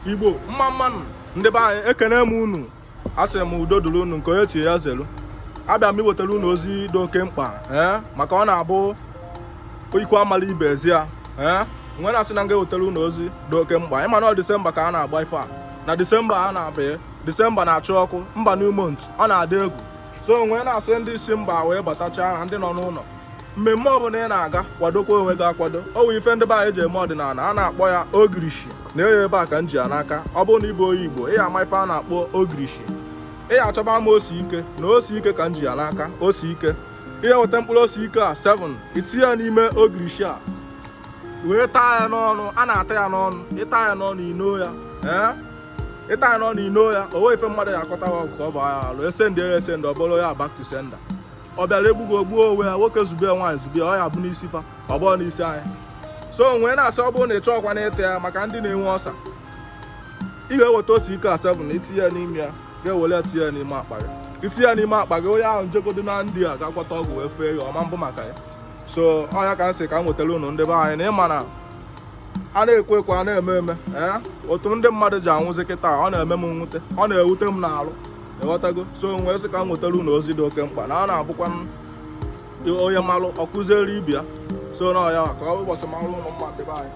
Igbo, mma mma nụ. Ndị be anyị, ekene m unu. Asị m udo dịrị unu, nke onye chie ya zelu. Abịa m iwetara unu ozi dị oke mkpa, ee, maka ọ na-abụ ikwu amala ibe ezi ya. Ee, nwee na-asị na m ga-ewetara unu ozi dị oke mkpa. Ịma na ọ Disemba ka a na-agba ife a, na Disemba a na-abịa, Disemba na-achụ ọkụ mba, new month, ọ na-adị egwu. So nwee na-asị ndị si mba wee batachaa na ndị nọ n'ụlọ, mmemme ọbụla ị na-aga, kwadokwa onwe gị akwado. O nwee ife ndị be anyị ji eme ọdịnala a na-akpọ ya ogirishi na eye. Ebe a ka m ji ya n'aka. Ọ bụrụ na ị bụ onye Igbo, ị ama ife a na-akpọ ogirishi. Ị achọba m ose ike na ose ike ka m ji ya n'aka. Ose ike, ihe weta mkpụrụ ose ike a 7, itinye ya n'ime ogirishi a wee taa ya n'ọnụ. A na-ata ya n'ọnụ. Ịta ya n'ọnụ, ino ya. Ee, ịta ya n'ọnụ, ino ya, o nwee ife mmadụ ya akọta ọgụ ka ọ bụ ya alụ. Esendị ya, esendị, ọ bụrụ ya back to sender. Ọ bịara egbugo ogbuo onwe ya. Nwoke zube ya, nwaanyị zube ya, ọ ya bụ n'isi fa, ọ bụrụ n'isi anyị. So nwee na-asị, ọ bụrụ na ị chọọkwa na ịta ya maka ndị na-enwe ọsa, ị ga-eweta ose ike a 7, itinye ya n'ime ya, ga-ewere ya tinye ya n'ime akpa gị. Itinye ya n'ime akpa gị, onye ahụ njegodo na ndị a ga-agwọta ọgwụ wee fee ya ọma mbụ maka ya. So ọ ya ka m sị ka m nwetara unu, ndị be anyị, na ịma na a na-ekwe ekwe, a na-eme eme. Ee, otu ndị mmadụ ji anwụzi kịta, ọ na-eme m mwute, ọ na-ewute m n'alụ, ịghọtago? So nwee sị ka m nwetara unu ozi dị oke mkpa na a na-abụkwa onye malụ ọkụziere ibe ya. So na ya ka ọ ụbọchị malụ ụnụ mma, ndị be anyị.